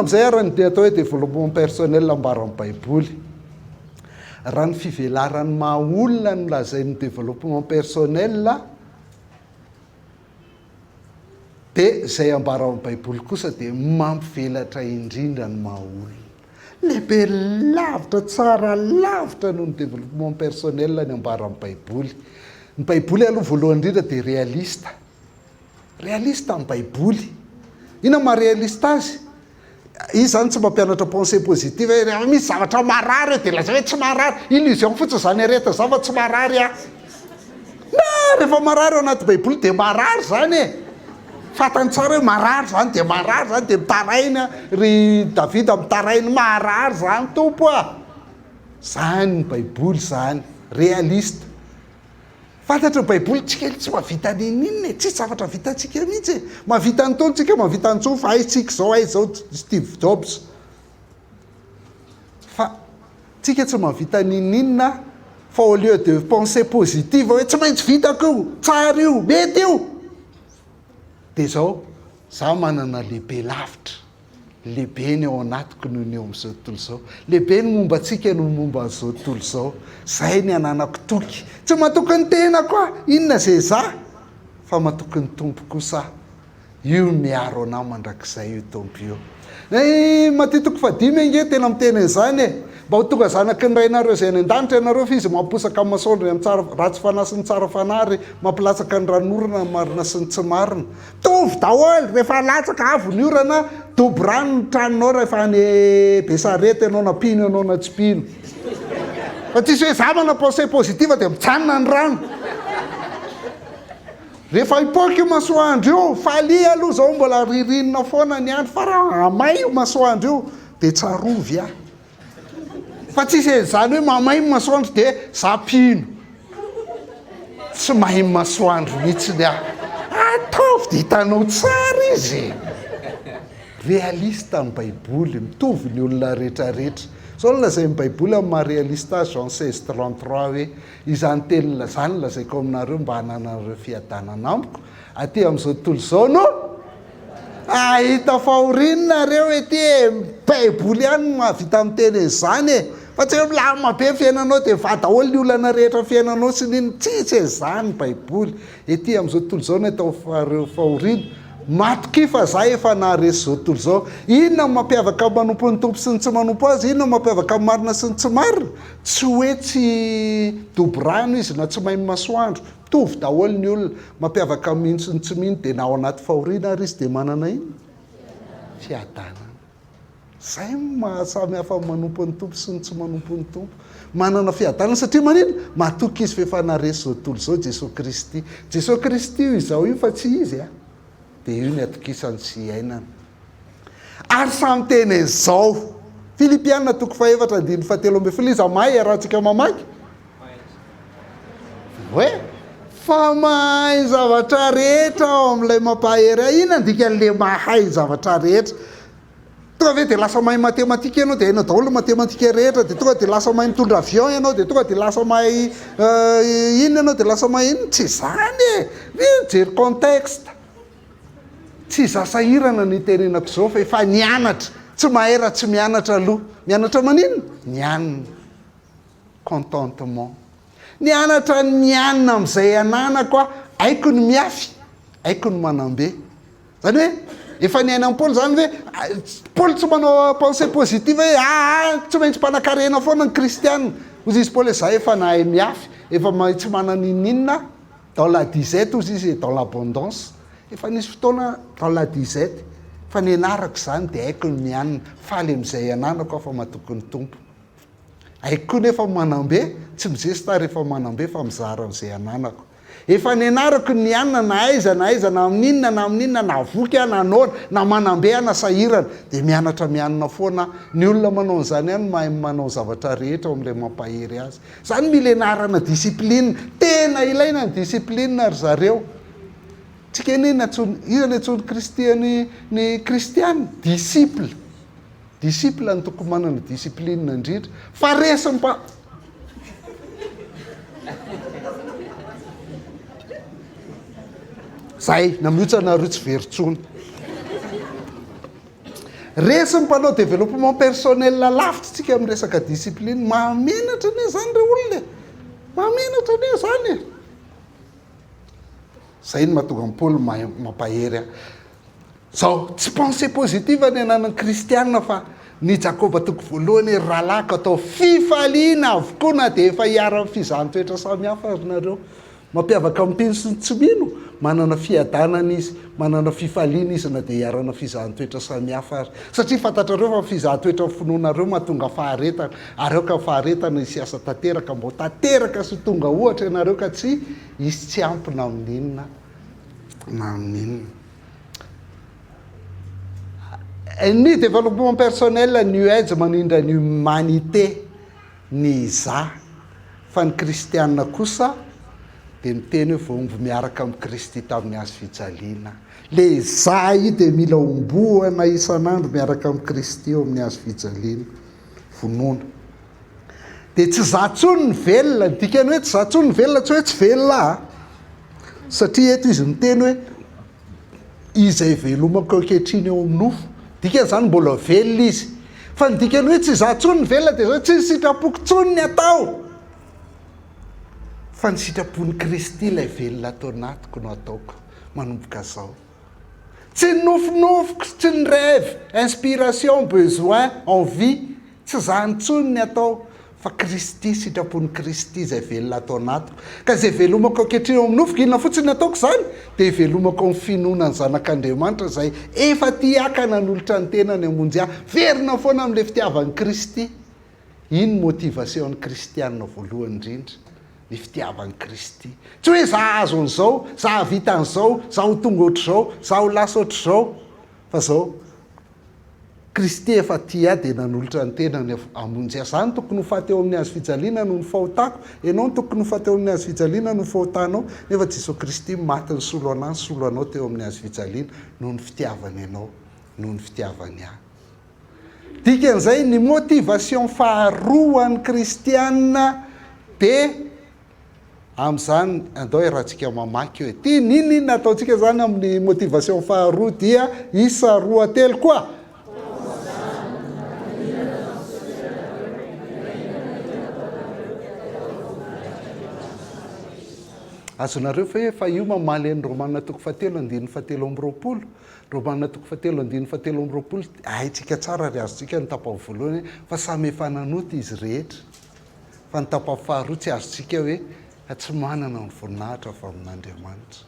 Inona amin'izay ary ny atao hoe développement personnel ambaran'ny Baiboly? Raha ny fivelaran'ny maha olona no lazain'ny développement personnel dia izay ambara ao amin'ny Baiboly kosa dia mampivelatra indrindra ny maha olona. Lehibe lavitra, tsara lavitra noho ny développement personnel ny ambaran'ny Baiboly. Ny Baiboly aloha voalohany indrindra dia réaliste. Réaliste ny baiboly. Inona no maha réaliste azy? Izy zany tsy mampianatra pensée positive hoe rehefa misy zavatra marary eo dia lazao hoe tsy marary. Illusion fotsiny izany aretina izany fa tsy marary aho. Na rehefa marary ao anaty baiboly dia marary izany e. Fantany tsara hoe marary izany dia marary izany dia mitaraina ry Davida mitaraina marary izany Tompo a. Izany ny baiboly izany. Réaliste. Fantatry ny baiboly tsika io tsy mahavita n'inon'inona e, tsisy zavatra vitantsika mihitsy e, mahavita an'itony tsika, mahavita an'itony fa hay tsika izao, hay izao, Steve Jobs. Fa tsika tsy mahavita n'inon'inona fa au lieu de penser positive hoe tsy maintsy vitako io, tsara io, mety io, dia izao, za manana lehibe lavitra. Lehibe ny ao anatiko noho ny eo amin'izao tontolo izao. Lehibe ny momba antsika noho ny momba an'izao tontolo izao. Izay ny ananako toky. Tsy matoky ny tenako aho, inona izay izaho, fa matoky ny Tompo kosa aho. Io miaro anah mandrakizay io Tompo io. Ny Matio toko fahadimy ange tena miteny an'izany e! Mba ho tonga zanaky ny Rainareo izay any an-danitra ianareo fa Izy mamposaka ny masoandrony amin'ny tsara ratsy fanahy sy ny tsara fanahy ary mampilatsaka ny ranonorana ny marina sy ny tsy marina. Mitovy daholo, rehefa latsaka avo ny orana, dobo rano ny tranonao rehefa any Besarety ianao na mpino ianao na tsy mpino. Fa tsisy hoe za manao pensée positive dia mijanona ny rano. Rehefa hipoaka io masoandro io, falia aloha zao mbola ririnina foana ny andro fa raha hamay io masoandro io dia tsarovy aho. Fa tsisy an'izany hoe mamay ny masoandro dia za mpino. Tsy mahay ny masoandro mihitsiny aho. Ataovy dia hitanao tsara izy e. Réaliste ny baiboly, mitovy ny olona rehetrarehetra. Zao no lazain'ny baiboly amin'ny maha réaliste azy Jean 16, 33 hoe, Izany teny izany no lazaiko aminareo mba hanananareo fiadanana amiko, aty amin'izao tontolo izao no Hahita fahoriana nareo ety e! Ny baiboly ihany no mahavita miteny an'izany e! Fa tsy hoe milamina be ny fiainanao dia mivaha daholo ny olana rehetra amin'ny fiainanao sy ny inona. Tsisy an'izany ny baiboly. Ety amin'izao tontolo izao no ahitafareo fahoriana. Matokia fa za efa naharesy izao tontolo izao. Inona no mampiavaka ny manompo ny Tompo sy ny tsy manompo Azy? Inona no mampiavaka ny marina sy ny tsy marina? Tsy hoe tsy dobo rano izy na tsy mahay masoandro. Mitovy daholo ny olona. Mampiavaka ny mino sy ny tsy mino dia na ao anaty fahoriana ary izy dia manana inona? Fiadanana. Izay no maha samy hafa ny manompo ny Tompo sy ny tsy manompo ny Tompo. Manana fiadanana satria maninona? Matoky izy fa efa naharesy izao tontolo izao Jesoa Kristy. Jesoa Kristy io izao io fa tsy izy a. Dia io ny atokisany sy iainany. Ary samy teny an'izao. Filipiana toko fahefatra andininy fahatelo ambin'ny folo iza mahay iarahantsika mamaky? Hoe, fa mahay ny zavatra rehetra ao amin'ilay mampahery ahy. Inona ny dikan'ilay mahay ny zavatra rehetra? Tonga ve dia lasa mahay matematika ianao dia hainao daholo ny matematika rehetra, dia tonga dia lasa mahay mitondra avion ianao, dia tonga dia lasa mahay inona ianao, dia lasa mahay inona? Tsy izany e! Mijery contexte. Tsy izaho sahirana no itenenako izao fa efa nianatra. Tsy mahay raha tsy mianatra aloha. Mianatra maninona? Mianina. Contentement. Nianatra ny mianina amin'izay ananako aho, haiko ny miafy, haiko ny manambe. Izany hoe efa niainan'i Paoly izany hoe Paoly tsy manao pensée positive hoe aa tsy maintsy mpanankarena foana ny kristiana. Hozy izy Paoly hoe za efa nahay miafy, efa mahay tsy manana n'inon'inona aho, dans la disette hozy izy et dans l'abondance. Efa nisy fotoana dans la disette, fa nianarako izany dia haiko ny mianina, faly amin'izay ananako aho fa matoky ny Tompo. Haiko koa nefa manambe, tsy mizesta aho rehefa manambe fa mizara an'izay ananako. Efa nianarako ny nianina na aiza na aiza na amin'inona na amin'inona na voky aho na noana na manambe aho na sahirana dia mianatra mianina foana aho. Ny olona manao an'izany ihany no mahay manao ny zavatra rehetra ao amin'ilay mampahery azy. Izany mila ianarana discipline. Tena ilaina ny discipline ry zareo. Tsika anie nantsoin'i, iza no antsoin'i Kristy ny ny kristiana? Disciple. Disciple no tokony manana discipline indrindra fa resin'ny mpa. Zay, na mihotsy anareo tsy very tsony. Resin'ny mpanao développement personnel lavitra tsika amin'ny resaka discipline. Mahamenatra anie zany re olona e! Mahamenatra anie zany e! Zay no mahatonga an'i Paoly mampahery ahy. Zao, tsy pensée positive ny ananan'ny kristiana fa ny Jakoba toko voalohany hoe ry rahalahiko atao fifaliana avokoa na dia efa iharan'ny fizahan-toetra samihafa ary nareo. Mampiavaka ny mpino sy ny tsy mino, manana fiadanana izy, manana fifaliana izy na dia iharana fizahan-toetra samihafa ary. Satria fantatrareo fa ny fizahan-toetran'ny finoanareo mahatonga faharetana, ary aoka ny faharetana hisy asa tanteraka mba ho tanteraka sy ho tonga ohatra ianareo ka tsy hisy tsy ampy na amin'inona na amin'inona. Ny développement personnel, new age manindra ny humanité, ny izaho, fa ny kristiana kosa dia miteny hoe voahombo miaraka amin'i Kristy tamin'ny hazo fijaliana. Le izaho io dia mila hombohana isan'andro miaraka amin'i Kristy eo amin'ny hazo fijaliana. Vonoina. Dia tsy izaho intsony ny velona, ny dikany hoe tsy izaho intsony ny velona tsy hoe tsy velona aho, satria eto izy miteny hoe izay velomako ankehitriny eo amin'ny nofo. Dikan'izany mbola velona izy. Fa ny dikany hoe tsy izaho intsony ny velona dia izao, tsy ny sitrapoko intsony ny atao, fa ny sitrapon'i Kristy ilay velona ato anatiko no ataoko manomboka izao. Tsy ny nofinofiko, tsy ny rêve, inspiration, besoin, envie, Tsy izany intsony ny atao, fa Kristy, sitrapon'i Kristy izay velona ato anatiko. Ka izay velomako ankehitriny ao amin'ny nofoko, inona fotsiny ny ataoko izany? Dia velomako amin'ny finoana ny Zanak'Andriamanitra izay efa tia ahy ka nanolotra ny tenany hamonjy ahy. Verina foana amin'ilay fitiavan'i Kristy. Iny ny motivation-n'ny kristiana voalohany indrindra, ny fitiavan'i Kristy. Tsy hoe za hahazo an'izao, za hahavita an'izao, za ho tonga ohatr'izao, za ho lasa ohatr'izao, fa izao, Kristy efa tia ahy dia nanolotra ny tenany hamonjy ahy. Izaho no tokony ho faty eo amin'ny hazo fijaliana noho ny fahotako, ianao no tokony ho faty eo amin'ny hazo fijaliana noho ny fahotanao, nefa Jesoa Kristy maty nisolo anah, nisolo anao teo amin'ny hazo fijaliana noho ny fitiavany anao, noho ny fitiavany ahy. Dikan'izay, ny motivation faharoa an'ny kristiana dia Amin'izany, andao iarahantsika mamaky hoe, Ty n'inon'inona ataontsika izany amin'ny motivation faharoa dia isa roa telo koa. Azonareo ve fa io mamaly an'i Romana toko fahatelo andininy fahatelo amby roapolo? Romana toko fahatelo andininy fahatelo amby roapolo, haintsika tsara ary azontsika ny tapany voalohany fa samy efa nanota izy rehetra. Fa ny tapany faharoa tsy azontsika hoe tsy manana ny voninahitra avy amin'Andriamanitra.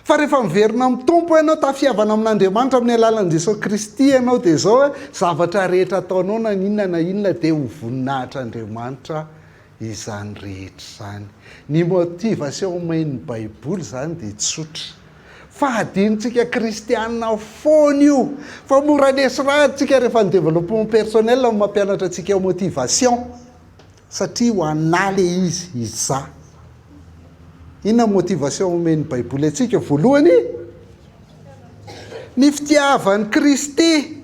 Fa rehefa miverina amin'ny Tompo ianao, tafihavana amin'Andriamanitra amin'ny alalan'i Jesosy Kristy ianao, dia izao hoe zavatra rehetra ataonao na inona na inona dia ho voninahitr'Andriamanitra izany rehetra izany. Ny motivation omen'ny Baiboly izany dia tsotra. Fa hadinontsika kristiana foana io. Fa mora nesrahantsika rehefa ny développement personnel no mampianatra antsika motivation. Satria ho anà le izy, izaho. Inona ny motivation omen'ny Baiboly antsika? Voalohany, ny fitiavan'i Kristy.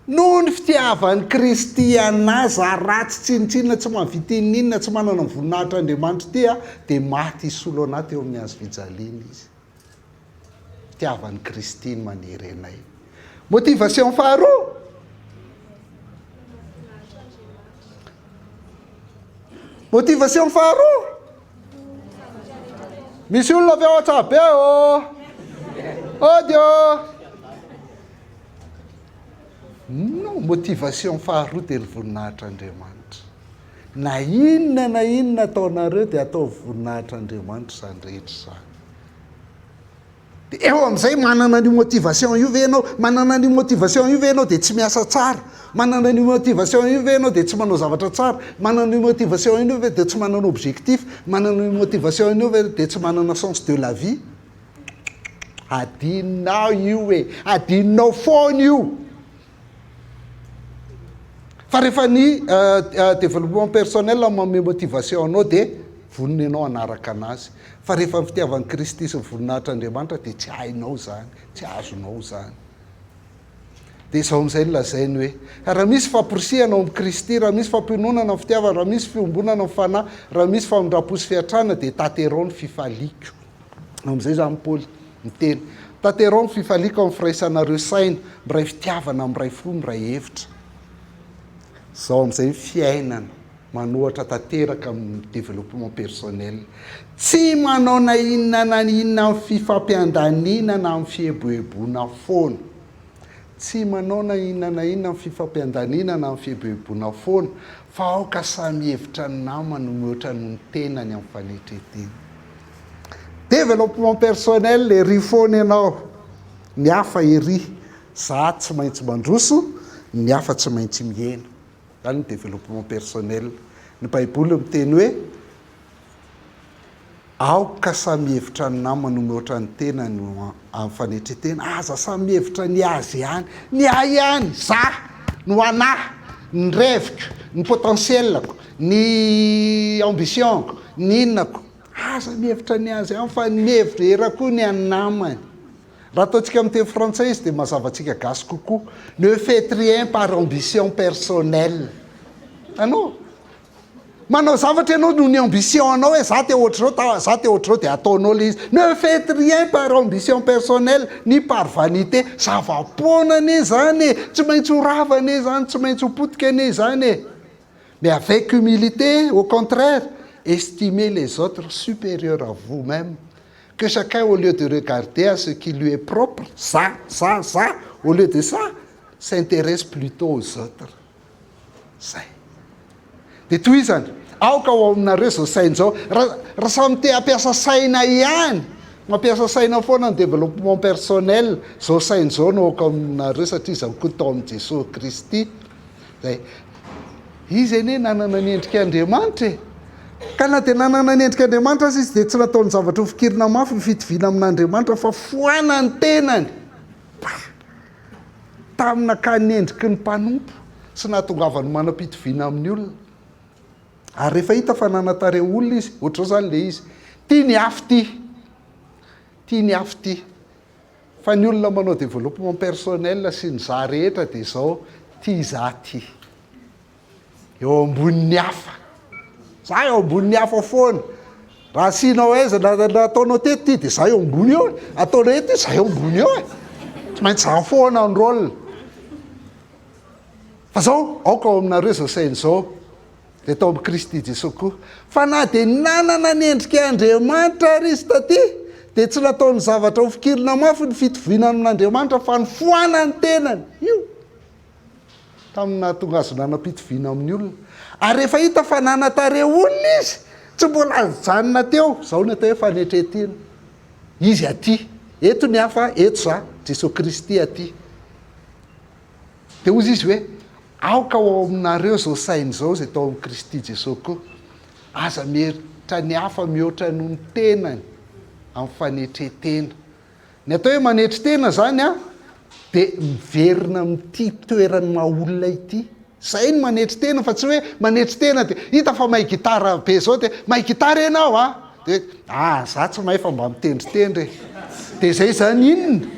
Noho ny fitiavan'i Kristy anà, za ratsy tsinontsinona, tsy mahavita inon'inona, tsy manana ny voninahitr'Andriamanitra ity aho, dia maty hisolo anà teo amin'ny hazo fijaliana Izy. Fitiavan'i Kristy no manery anay. Motivation faharoa. Motivation faharoa. Misy olona avy ao Antsahabe ô! Ody ô! Non, motivation faharoa dia ny voninahitr'Andriamanitra. Na inona na inona ataonareo dia ataovy voninahitr'Andriamanitra izany rehetra izany. Dia eo amin'izay manana an'io motivation io ve ianao? Manana an'io motivation io ve ianao dia tsy miasa tsara? Manana an'io motivation io ve ianao dia tsy manao zavatra tsara? Manana an'io motivation io ve dia tsy manana objectif? Manana an'io motivation io ve dia tsy manana sens de la vie? Adinonao io e! Adinonao foana io! Fa rehefa ny développement personnel no manome motivation anao dia vonona ianao hanaraka anazy. Fa rehefa ny fitiavan'i Kristy sy ny voninahitr'Andriamanitra dia tsy hainao izany, tsy azonao izany. Dia izao amin'izay no lazainy hoe, Raha misy famporisihana ao amin'i Kristy, raha misy fampiononana amin'ny fitiavana, raha misy fiombonana amin'ny fanahy, raha misy famindram-po sy fiantrana, dia tanterao ny fifaliako. Amin'izay izany Paoly miteny. Tanterao ny fifaliako amin'ny firaisanareo saina, miray fitiavana, miray fo, miray hevitra. Izao amin'izay ny fiainana manohatra tanteraka amin'ny développement personnel. Tsy manao na inona na inona amin'ny fifampiandaniana na amin'ny fieboeboana foana. Tsy manao na inona na inona amin'ny fifampiandaniana na amin'ny fieboeboana foana, fa aoka samy hihevitra ny namany ho mihoatra noho ny tenany amin'ny fanetren-tena. Développement personnel, ery foana ianao, ny hafa ery, za tsy maintsy mandroso, ny hafa tsy maintsy mihena. Izany ny développement personnel. Ny Baiboly miteny hoe, Aoka samy hihevitra ny namany ho mihoatra ny tenany ho amin'ny fanetren-tena. Aza samy mihevitra ny azy ihany. Ny ahy ihany, za, no anah, ny rêve-ko, ny potentiel-ko, ny ambition-ko, ny inona-ko. Aza mihevitra ny azy ihany fa ny mihevera koa ny an'ny namany. Raha ataontsika amin'ny teny frantsay izy dia mazava antsika gasy kokoa. Ne faites rien par ambition personnelle. Hitanao? Manao zavatra ianao noho ny ambition anao hoe za te ohatr'izao ta za te ohatr'izao dia ataonao ilay izy. Ne faites rien par ambition personnelle ni par vanité. Zava-poana anie izany e! Tsy maintsy ho rava anie izany, tsy maintsy ho potika anie izany e! Mais avec humilité, au contraire, estimez les autres supérieurs à vous-même. Que chacun au lieu de regarder à ce qui lui est propre, za, za, za, au lieu de ça, s'intéresse plutôt aux autres. Zay. Dia tohizany, aoka ho ao aminareo izao saina izao. Raha, raha samy te hampiasa saina ihany, mampiasa saina foana ny développement personnel, izao saina izao no aoka aminareo satria izany koa tao amin'i Jesoa Kristy. Zay. Izy anie nanana ny endrik'Andriamanitra e! Ka na dia nanana ny endrik'Andriamanitra aza izy dia tsy nataony zavatra ho fikirina mafy ny fitoviana amin'Andriamanitra fa foana ny tenany. Pah! Tamin'ny nakany ny endriky ny mpanompo sy nahatongavany manam-pitoviana amin'ny olona. Ary rehefa hita fa nanan-tarehy olona izy, ohatr'izao izany ilay izy, tia ny afo ity, tia ny afo ity. Fa ny olona manao développement personnel sy ny za rehetra dia izao, tia za ity. Eo ambonin'ny hafa. Za eo ambonin'ny hafa foana. Raha asianao aiza na na ataonao teto ty dia za eo ambony eo e. Ataonao eto ty za eo ambony eo e. Tsy maintsy za foana ny rôle. Fa zao, aoka ao aminareo izao saina izao, dia tao amin'i Kristy Jesoa koa. Fa na dia nanana ny endrika Andriamanitra ary izy taty, dia tsy nataony zavatra ho fikirina mafy ny fitoviana amin'Andriamanitra fa nifoana ny tenany. Io. Tamin'ny nahatonga azy nanam-pitoviana amin'ny olona. Ary rehefa hita fa nanan-tarehy olona izy, tsy mbola nijanona teo. Izao ny atao hoe fanetren-tena. Izy aty. Eto ny hafa, eto za. Jesoa Kristy aty. Dia hozy izy hoe, Aoka ho ao aminareo izao saina izao izay tao amin'i Kristy Jesoa koa. Aza mieritra ny hafa mihoatra noho ny tenany amin'ny fanetren-tena. Ny atao hoe manetry tena izany an, dia miverina amin'ity toeran'ny maha olona ity. Izay ny manetry tena fa tsy hoe manetry tena dia hita fa mahay gitara be izao dia mahay gitara ianao an! Dia hoe ah za tsy mahay fa mba mitendritendry e! Dia izay izany inona?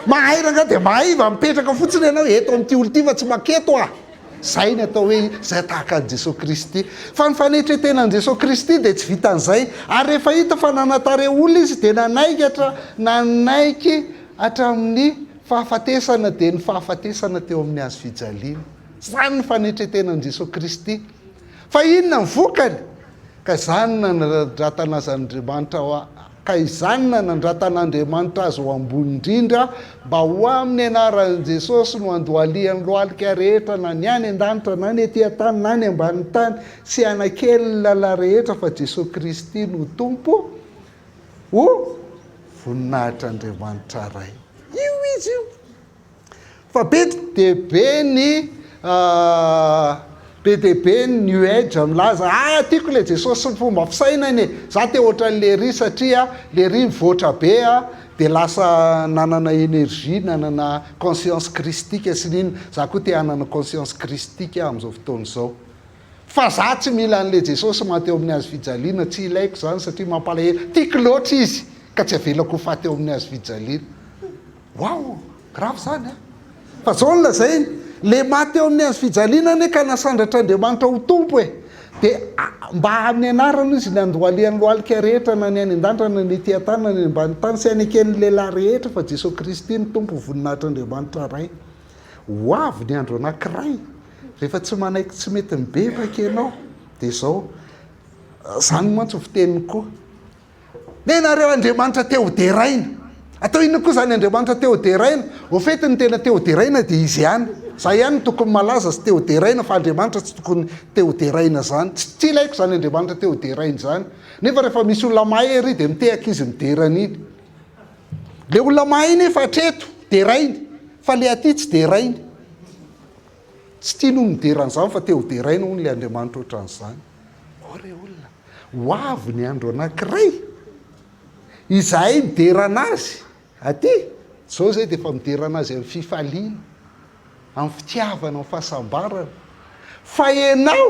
Mahay rangahy dia mahay fa mipetraka fotsiny ianao eto amin'ity olona ity fa tsy maketo ah! Izay ny atao hoe izay tahaka an'i Jesoa Kristy. Fa ny fanetren-tenan'i Jesoa Kristy dia tsy vitan'izay. Ary rehefa hita fa nanan-tarehy olona Izy dia nanaiky hatra nanaiky hatramin'ny fahafatesana dia ny fahafatesana teo amin'ny hazo fijaliana. Izany ny fanetren-tenan'i Jesoa Kristy. Fa inona ny vokany? Ka izany no nanandratana azy Andriamanitra ho Ka izany nanandratan'Andriamanitra azy ho ambony indrindra, mba ho amin'ny anaran'i Jesosy no handohalihan'ny lohalika rehetra na ny any an-danitra na ny ety an-tany na ny ambanin'ny tany, sy hanakely ny lala rehetra fa Jesosy Kristy no Tompo, ho voninahitr'Andriamanitra Ray. Io izy io. Fa be dia be ny be dia be ny new age milaza ah tiako ilay Jesosy sy ny fomba fisainany e, za te ohatran'i Lery satria Lery mivoatra be a dia lasa nanana energie, nanana conscience christique sy ny inona, za koa te hanana conscience christique amin'izao fotoana izao. Fa za tsy mila an'ilay Jesosy maty eo amin'ny hazo fijaliana, tsy ilaiko izany satria mampalahelo, tiako loatra izy ka tsy avelako ho faty eo amin'ny hazo fijaliana. Waouh! Grave zany an! Fa zao no lazainy, le maty eo amin'ny hazo fijaliana anie ka nasandratr'Andriamanitra ho Tompo e! Dia mba amin'ny anarany izy ny handohalehan'ny lohalika rehetra na ny any an-danitra na ny ety an-tany na ny any ambanin'ny tany sy haneken'ny lehilahy rehetra fa Jesoa Kristy no Tompo ho voninahitr'Andriamanitra Ray. Ho avy ny andro anankiray rehefa tsy manaiky tsy mety mibebaka ianao dia izao, izany mantsy ny fiteniny koa. Nenareo Andriamanitra te ho deraina. Atao inona koa izany Andriamanitra te ho deraina? Au fait ny tena te ho deraina dia izy ihany. Za ihany no tokony malaza sy te ho deraina fa Andriamanitra tsy tokony te ho deraina izany. Tsy tsy ilaiko izany Andriamanitra te ho deraina izany. Nefa rehefa misy olona mahay ery dia mitehaka izy midera an'iny. Le olona mahay nefa hatreto derainy fa le aty tsy derainy. Tsy tiany hono midera an'izany fa te ho deraina hono le Andriamanitra ohatran'izany. Ô re olona. Ho avy ny andro anankiray izahay midera an'Azy aty, izao izay dia efa midera an'Azy amin'ny fifaliana, amin'ny fitiavana, amin'ny fahasambarana. Fa ianao,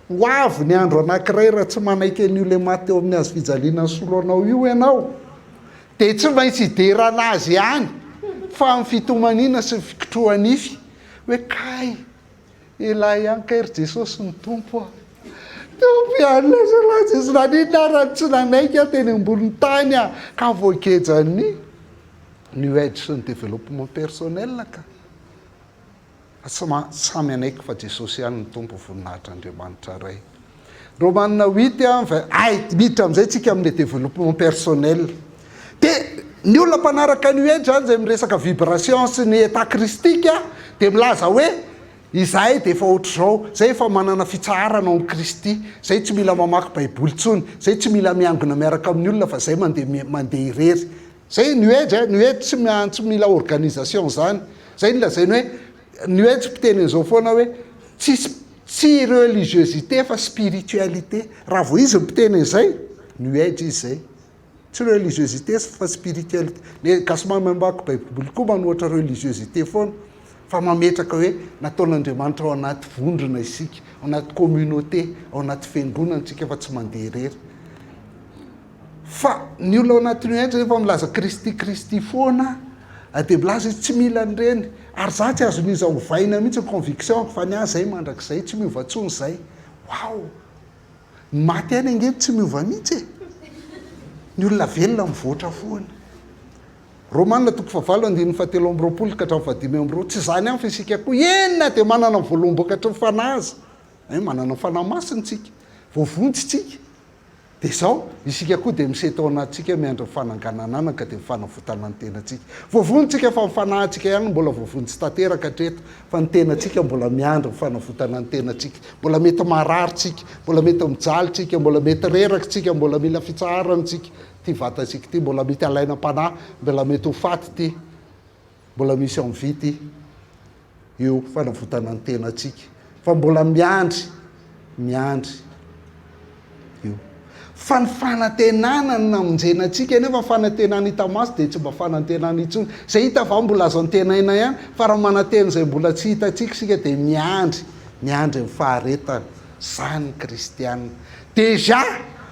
ho avy ny andro anankiray raha tsy manaiky an'io ilay maty teo amin'ny hazo fijaliana nisolo anao io ianao, dia tsy maintsy hidera an'Azy ihany, fa amin'ny fitomaniana sy ny fikitroha-nify, hoe kay, Elah ihany kay ry Jesosy ny Tompo a! Tompo ihany lasa lahy Jesosy naninona ary raha tsy nanaiky aho teny ambonin'ny tany aho ka voagejan'ny New Age sy ny développement personnel ka. Fa tsy ma samy hanaiky fa Jesosy ihany ny Tompo voninahitr'Andriamanitra Ray. Romanina huit a vingt ay miditra amin'izay tsika amin'ilay développement personnel. Dia ny olona mpanaraka ny Age zany izay miresaka vibration sy ny état christique dia milaza hoe izahay dia efa ohatr'izao, izay efa manana fitsaharana ao amin'i Kristy, izay tsy mila mamaky baiboly intsony, izay tsy mila miangona miaraka amin'ny olona fa izay mandeha mandeha irery. Izay New Age a, New Age tsy tsy mila organisation izany. Izay no lazainy hoe New Age mpiteny an'izao foana hoe tsisy Tsy religiosité fa spiritualité. Raha vao izy no mpiteny an'izay, new age izy izay. Tsy religiosité fa spiritualité. Ny gasy mamaky baiboly koa manohatra religiosité foana fa mametraka hoe nataon'Andriamanitra ao anaty vondrona isika, ao anaty communauté, ao anaty fiangonana isika fa tsy mandeha irery. Fa ny olona ao anaty new age rehefa milaza Kristy Kristy foana dia milaza izy tsy mila an'ireny. Ary za tsy azon'iza ovaina mihitsy ny conviction-ko fa ny ahy zay mandrakizay tsy miova tsony zay. Waouh! Ny maty ihany ange no tsy miova mihitsy e! Ny olona velona mivoatra foana. Romana toko fahavalo andininy fahatelo amby 20 ka hatramin'ny fahadimy amby roa, tsy izany ihany fa isika koa eny na dia manana ny voaloham-bokatry ny fanahy aza, eh, manana ny fanahy masina isika, voavonjy isika, Dia izao, isika koa dia misento ao anatintsika miandry ny fananganan'anaka dia ny fanavotana ny tenantsika. Voavonjy tsika fa ny fanahintsika ihany no mbola voavonjy tsy tanteraka hatreto fa ny tenantsika mbola miandry ny fanavotana ny tenantsika. Mbola mety marary tsika, mbola mety mijaly tsika, mbola mety reraka tsika, mbola mila fitsaharana tsika. Ity vatantsika ity mbola mety alaina am-panahy, mbola mety ho faty ity. Mbola misy envie ity io fanavotana ny tenantsika fa mbola miandry miandry io. Fa ny fanantenana no namonjena antsika nefa fanantenana hita maso dia tsy mba fanantenana intsony. Izay hita va mbola azo antenaina ihany fa raha manantena izay mbola tsy hitantsika isika dia miandry miandry ny faharetana. Izany ny kristiana. Déjà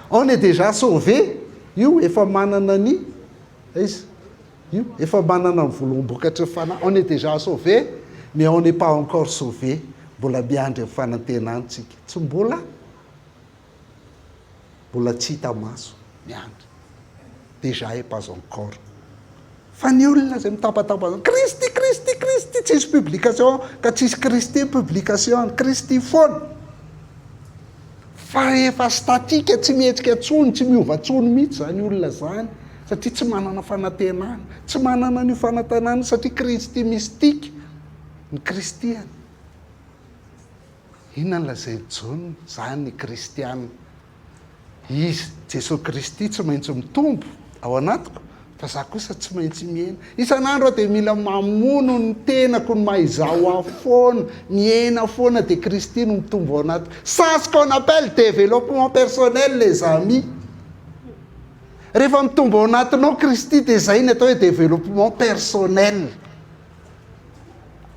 on est déjà sauvé io efa manana ny aiza? Io efa manana ny voaloham-bokatry ny fanahy, on est déjà sauvé mais on n'est pas encore sauvé, mbola miandry ny fanantenana tsika, tsy mbola mbola tsy hita maso, miandry, déjà et pas encore. Fa ny olona izay mitabataba zany, Kristy, Kristy, Kristy, tsisy publication ka tsisy Kristy ny publication, Kristy foana. Fa efa statique, tsy mihetsika intsony, tsy miova intsony mihitsy izany olona izany, satria tsy manana fanantenana. Tsy manana an'io fanantenana io satria Kristy mystique ny Kristiana. Inona no lazain'i Jaona? Izany ny Kristiana. Izy, Jesoa Kristy, tsy maintsy mitombo ao anatiko, fa za kosa tsy maintsy mihena. Isan'andro aho dia mila mamono ny tenako, ny maha izaho ahy foana, mihena foana dia Kristy no mitombo ao anatiko. Ça ce qu'on appelle développement personnel les amis. Rehefa mitombo ao anatinao Kristy dia izay ny atao hoe développement personnel.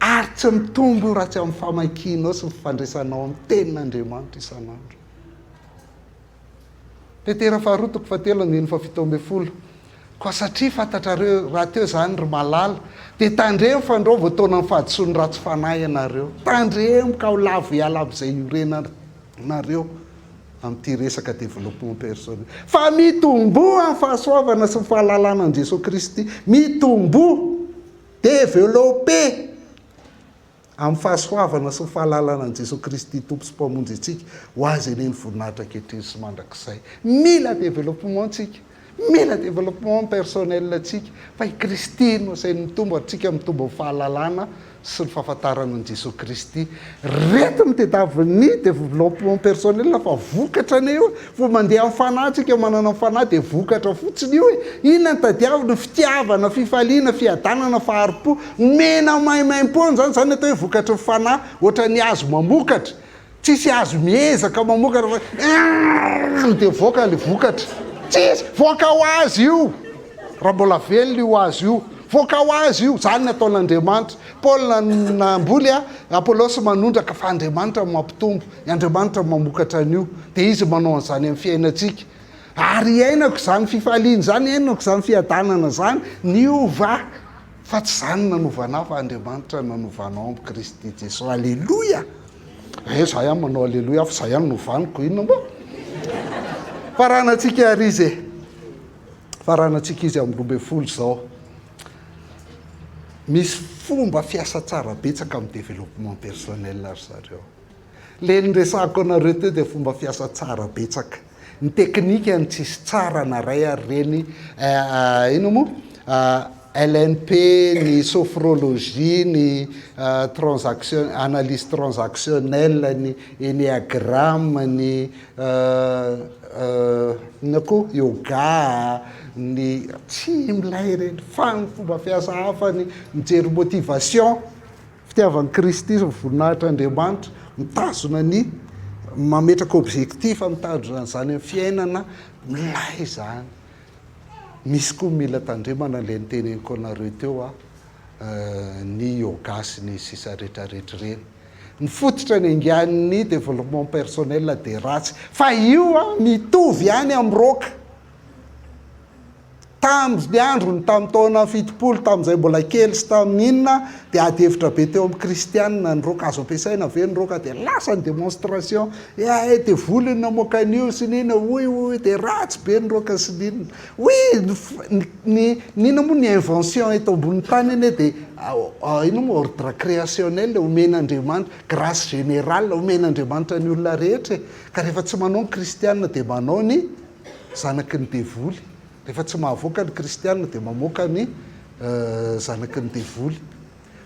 Ary tsy mitombo io raha tsy amin'ny famakianao sy ny fifandraisanao amin'ny tenin'Andriamanitra isan'andro. Petera faharoa toko fahatelo andininy fahafito ambin'ny folo Koa satria fantatrareo rahateo izany, ry malala, dia tandremo fandrao voataonan'ny fahadisoan'ny ratsy fanahy ianareo. Tandremo ka ho lavo hiala amin'izay iorenanareo. amin'ity resaka développement personnel. Fa mitomboa amin'ny fahasoavana sy ny fahalalana an'i Jesoa Kristy. Mitomboa, développer, amin'ny fahasoavana sy ny fahalalana an'i Jesoa Kristy Tompo sy Mpamonjy antsika. Ho Azy anie ny voninahitra ankehitriny sy mandrakizay. Mila développement tsika. Mila développement personnel tsika. Fa i Kristy no asainy mitombo ary tsika mitombo amin'ny fahalalana sy ny fahafantarana an'i Jesoa Kristy. Reto no tediavin'ny développement personnel fa vokatra anie io e. Vao mandeha amin'ny fanahy tsika manana ny fanahy dia vokatra fotsiny io e. Inona no tadiavina? Fitiavana, fifaliana, fiadanana, fahari-po. Omena maimaimpoana izany, izany no atao hoe vokatry ny fanahy. Ohatran'ny hazo mamokatra. Tsisy hazo miezaka mamokatra fa eehh dia mivoaka ilay vokatra. Tsisy! Voaka ho azy io! Raha mbola velona io hazo io. Voaka ho azy io! Izany ny ataon'Andriamanitra. Paoly namboly, Apolosy manondraka fa Andriamanitra no mampitombo. Andriamanitra no mamokatra an'io. Dia Izy manao an'izany amin'ny fiainantsika. Ary iainako izany fifaliana izany, iainako izany fiadanana izany, niova fa tsy izany no nanova anah fa Andriamanitra no nanova anao amin'i Kristy Jesoa. Aleloia! Eh, za ihany manao aleloia fa za ihany no vaniko, inona moa? Faranantsika ary izy e. Faranantsika izy amin'ny 12 izao. Misy fomba fiasa tsara betsaka amin'ny développement personnel ry zareo. Le niresahako anareo teo dia fomba fiasa tsara betsaka. Ny teknikany tsisy tsara na ray ary reny inona moa LNP, ny sophrologie, ny transaction analyse transactionnelle, ny enneagramme, ny inona koa yoga, ny tsy milay ireny fa ny fomba fiasa hafa ny mijery motivation. Fitiavan'i Kristy sy ny voninahitr'Andriamanitra, mitazona ny, mametraka objectif, mitazona an'izany amin'ny fiainana, milay izany. Misy koa mila tandremana ilay noteneniko anareo teo a, ny yoga sy ny sisa rehetrarehetra ireny. Ny fototra niaingan'ny développement personnel dia ratsy, fa io a mitovy ihany amin'ny rock. Tamin'ny androny, tamin'ny taona 70, tamin'izay mbola kely sy tamin'ny inona, dia ady hevitra be teo amin'ny kristianina ny roka, azo ampiasaina ve ny roka, dia lasa ny démonstration, eh, devoly no namoaka an'io sy ny inona, hoy hoy, dia ratsy be ny roka sy ny inona. Oui, ny, ny, ny inona moa ny invention eto ambonin'ny tany anie dia, inona moa, ordre créationnel omen'Andriamanitra, grâce générale omen'Andriamanitra ny olona rehetra e. Ka rehefa tsy manao ny kristianina dia manao ny zanaky ny devoly. Rehefa tsy mahavoaka ny kristiana dia mamoaka ny zanaky ny devoly.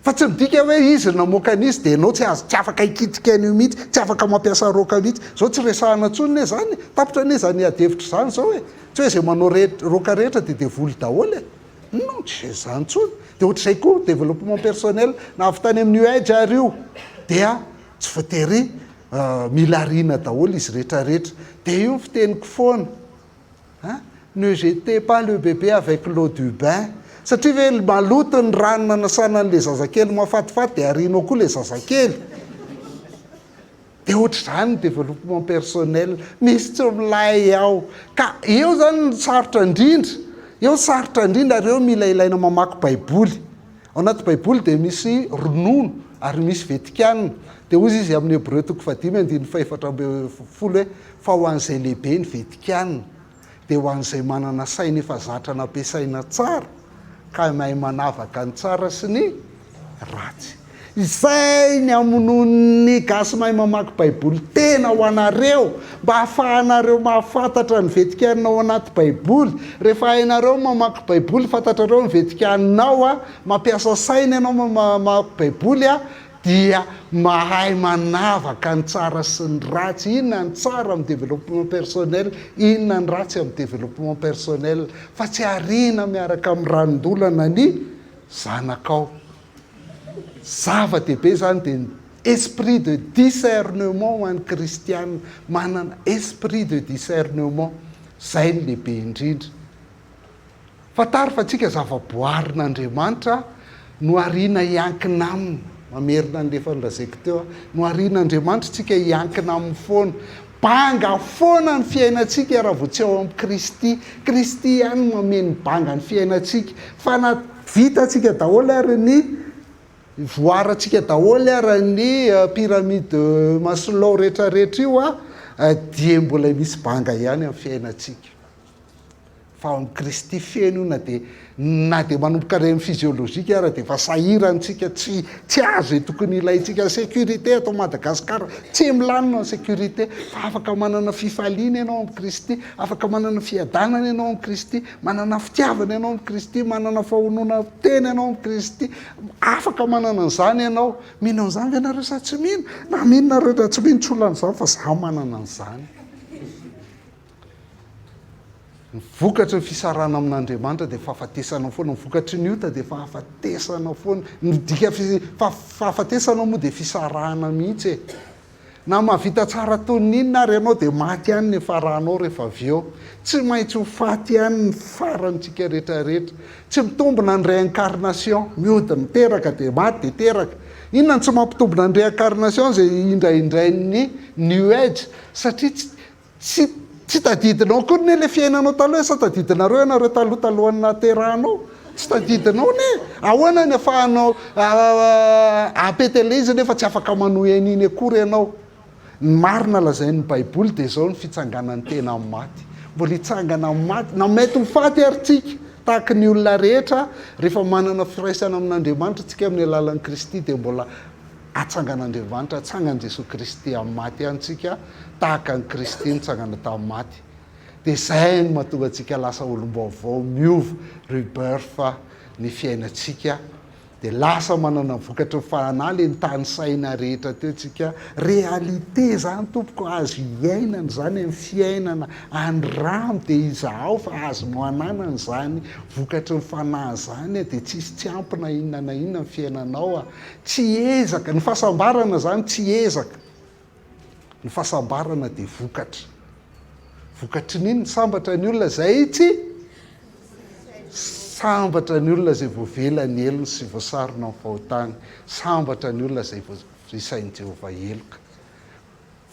Fa tsy midika hoe izy no namoaka an'izy dia ianao tsy azo, tsy afaka hikitika an'io mihitsy, tsy afaka mampiasa roka mihitsy. Izao tsy resahana intsony anie izany e. Tapitra anie izany ady hevitra izany izao e. Tsy hoe izay manao roka rehetra dia devoly daholo e. Non, tsy izany intsony. Dia ohatr'izay koa développement personnel, na avy tany amin'ny New Age ary io dia tsy voatery Mila ariana daholo izy rehetra rehetra. Dia io ny fiteniko foana an! Ne jetez pas le bébé avec l'eau du bain. Satria ve maloto ny rano nanasana an'ilay zazakely mahafatifaty dia arianao koa ilay zazakely? Dia ohatr'izany ny développement personnel. Misy tsy milay ao. Ka eo izany no sarotra indrindra. Eo sarotra indrindra ary eo mila ilaina mamaky baiboly. Ao anaty Baiboly dia misy ronono ary misy vetikanina. Dia hozy izy amin'ny Hebreo toko fahadimy andininy fahefatra ambin'ny folo hoe, Fa ho an'izay lehibe ny vetikanina, dia ho an'izay manana saina efa zatra nampiasaina tsara, ka mahay manavaka ny tsara sy ny ratsy. Izay ny hamonoan'ny gasy mahay mamaky Baiboly tena ho anareo, mba hahafahanareo mahafantatra ny vetikanina ao anaty Baiboly. Rehefa hainareo ny mamaky Baiboly, fantatrareo ny vetikanina ao, mampiasa saina ianao mamaky Baiboly, dia mahay manavaka ny tsara sy ny ratsy. Inona ny tsara amin'ny développement personnel, inona ny ratsy amin'ny développement personnel. Fa tsy ariana miaraka amin'ny ranon-dolana ny zanakao. Zava-dehibe izany dia ny esprit de discernement ho an'ny kristiana, manana esprit de discernement, izay no lehibe indrindra. Fantaro fa tsika zava-boarin'Andriamanitra nohariana hiankina aminy, mamerina an'ilay efa nolazaiko teo aho, noharian'Andriamanitra tsika hiankina aminy foana, banga foana ny fiainantsika raha vao tsy ao amin'i Kristy, Kristy ihany no mameno banga ny fiainantsika, fa na Vitantsika daholo ary ny voarantsika daholo ary ny pyramide de Maslow rehetra rehetra io a! dia mbola misy banga ihany amin'ny fiainantsika. Fa ao amin'i Kristy feno io na dia na dia manomboka reny physiologique ara dia efa sahirana tsika tsy tsy azo izay tokony ilaintsika. Ny sécurité ato Madagascar tsy milamina ny sécurité fa afaka manana fifaliana ianao amin'i Kristy, afaka manana fiadanana ianao amin'i Kristy, manana fitiavana ianao amin'i Kristy, manana fahononam-tena ianao amin'i Kristy, afaka manana an'izany ianao. Mino an'izany ve nareo sa tsy mino? Na mino nareo na tsy mino tsy olana izany fa za manana an'izany. Ny vokatry ny fisarahana amin'Andriamanitra dia fahafatesana foana, ny vokatry ny ota dia fahafatesana foana. Ny dika fahafatesana moa dia fisarahana mihitsy e. Na mahavita tsara toy ny inona ary ianao dia maty ihany ny hifaranao rehefa avy eo. Tsy maintsy ho faty ihany ny farantsika rehetra rehetra. Tsy mitombina ny réincarnation, mihodina, miteraka dia maty dia teraka. Inona no tsy mampitombina ny réincarnation izay indraindrain'ny new age? Satria tsy Tsy tsy tadidinao akory ne le fiainanao taloha e, sa tadidinareo ianareo taloha talohan'ny nahaterahanao? Tsy tadidinao ne! Ahoana ny afahanao apete le izy nefa tsy afaka manohy an'iny akory ianao? Ny marina lazain'ny baiboly dia izao ny fitsanganan'ny tena amin'ny maty. Mbola hitsangana amin'ny maty, na mety ho faty ary tsika, tahaka ny olona rehetra, rehefa manana firaisana amin'Andriamanitra tsika amin'ny alalan'i Kristy dia mbola Atsangan'Andriamanitra, atsangan'i Jesoa Kristy amin'ny maty ihany tsika, tahaka an'i Kristy nitsangana tamin'ny maty. Dia izay no mahatonga antsika lasa olom-baovao, miova, rebirth, ny fiainantsika. Dia lasa manana ny vokatry ny fanahy ilay nitanisaina rehetra teo tsika. Réalité izany tompoko, azo iainana izany amin'ny fiainana andramo dia izahao fa azonao ananana izany vokatry ny fanahy izany dia tsisy tsy ampy na inona na inona ny fiainanao. Tsy ezaka, ny fahasambarana izany tsy ezaka. Ny fahasambarana dia vokatra. Vokatry ny inona? Sambatra ny olona izay tsy Sambatra ny olona izay voavela ny helony sy voasarona ny fahotany. Sambatra ny olona izay voisain'i Jehovah heloka.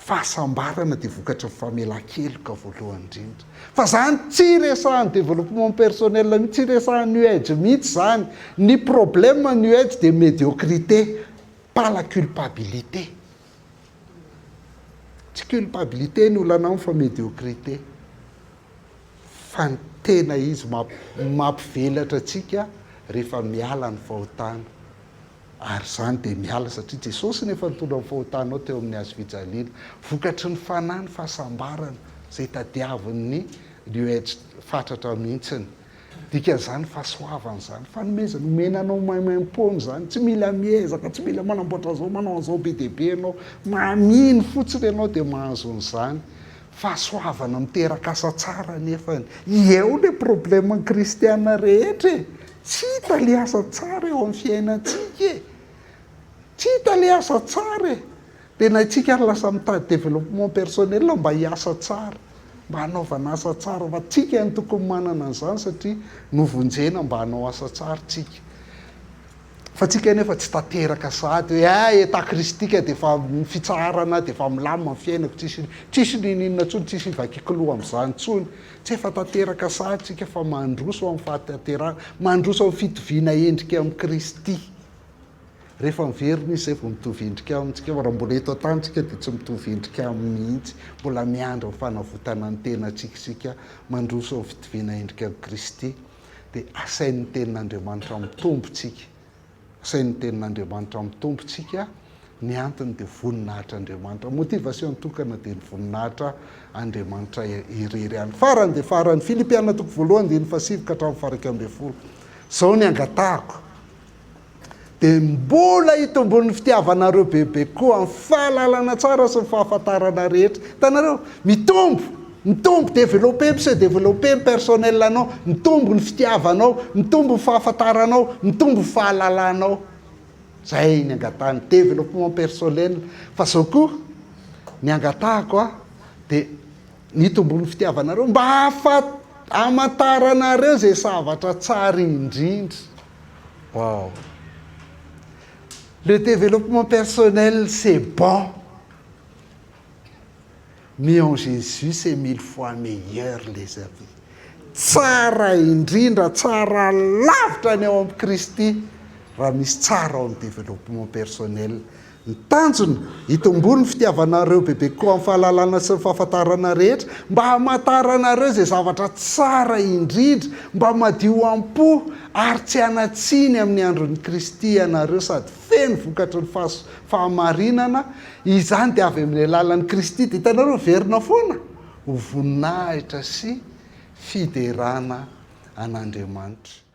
Fahasambarana dia vokatry ny famelan-keloka voalohany indrindra. Fa zany tsy resahan'ny développement personnel mihitsy, tsy resahan'ny New Age mihitsy zany. Ny problème New Age dia médiocrité, pas la culpabilité. Tsy culpabilité ny olana aminy fa médiocrité. Fa ny tena izy mampivelatra antsika rehefa miala ny fahotana. Ary izany dia miala satria Jesosy no efa nitondra ny fahotanao teo amin'ny hazo fijaliana. Vokatry ny fanahy ny fahasambarana izay tadiavin'ny New Age fatratra mihitsiny. Dikan'izany fahasoavana izany, fanomezana, omena anao maimaimpoana izany, tsy mila miezaka, tsy mila manamboatra an'izao, manao an'izao be dia be ianao, mamino fotsiny ianao dia mahazo an'izany. Fahasoavana miteraka asa tsara anefany. Eo le problème ny kristiana rehetra e! Tsy hita le asa tsara eo amin'ny fiainantsika e! Tsy hita le asa tsara e! Tena isika ary lasa mitady développement personnel mba hiasa tsara, mba hanaovana asa tsara, fa tsika no tokony manana an'izany satria novonjena mba hanao asa tsara tsika. Fa tsika anefa tsy tanteraka sahady hoe eh état christique dia efa fitsaharana dia efa milamina ny fiainako tsisy tsisy ninoninona intsony tsisy hivakiako loha amin'izany intsony. Tsy efa tanteraka sahady tsika fa mandroso amin'ny fahatanterahana, mandroso amin'ny fitoviana endrika amin'i Kristy. Rehefa miverina Izy izay vao mitovy endrika aminy tsika fa raha mbola eto an-tany tsika dia tsy mitovy endrika aminy mihitsy. Mbola miandry ny fanavotana ny tenantsika isika, mandroso amin'ny fitoviana endrika amin'i Kristy. dia asain'ny Tenin'Andriamanitra mitombo tsika. Asain'ny Tenin'Andriamanitra mitombo tsika, ny antony dia voninahitr'Andriamanitra. Motivation tokana dia ny voninahitra Andriamanitra irery ihany. Farany dia farany, Filipiana toko voalohany andininy fahasivy ka hatramin'ny faha-11. Izao ny angatahako. Dia mbola hitombon'ny fitiavanareo bebe koa amin'ny fahalalana tsara sy ny fahafantarana rehetra. Hitanareo? Mitombo! Mitombo, développer, mi-se développer ny personnel anao, mitombo ny fitiavanao, mitombo ny fahafantaranao, mitombo ny fahalalanao. Izay ny angatahany, développement personnel. Fa izao koa, ny angatahako a, dia ny hitombon'ny fitiavanareo mba hahafa- hamantaranareo izay zavatra tsara indrindra. Wow. Le développement personnel c'est bon mais en Jésus c'est mille fois meilleur les amis. Tsara indrindra, tsara lavitra ny ao amin'i Kristy raha misy tsara ao amin'ny développement personnel. Ny tanjona, hitomboa ny fitiavanareo bebe kokoa amin'ny fahalalana sy ny fahafantarana rehetra, mba hamantaranareo izay zavatra tsara indrindra, mba madio am-po ary tsy hanan-tsiny amin'ny andron'i Kristy ianareo sady feno vokatry ny fahamarinana, izany dia avy amin'ny alalan'i Kristy. Dia hitanareo, miverina foana ho voninahitra sy fiderana an'Andriamanitra.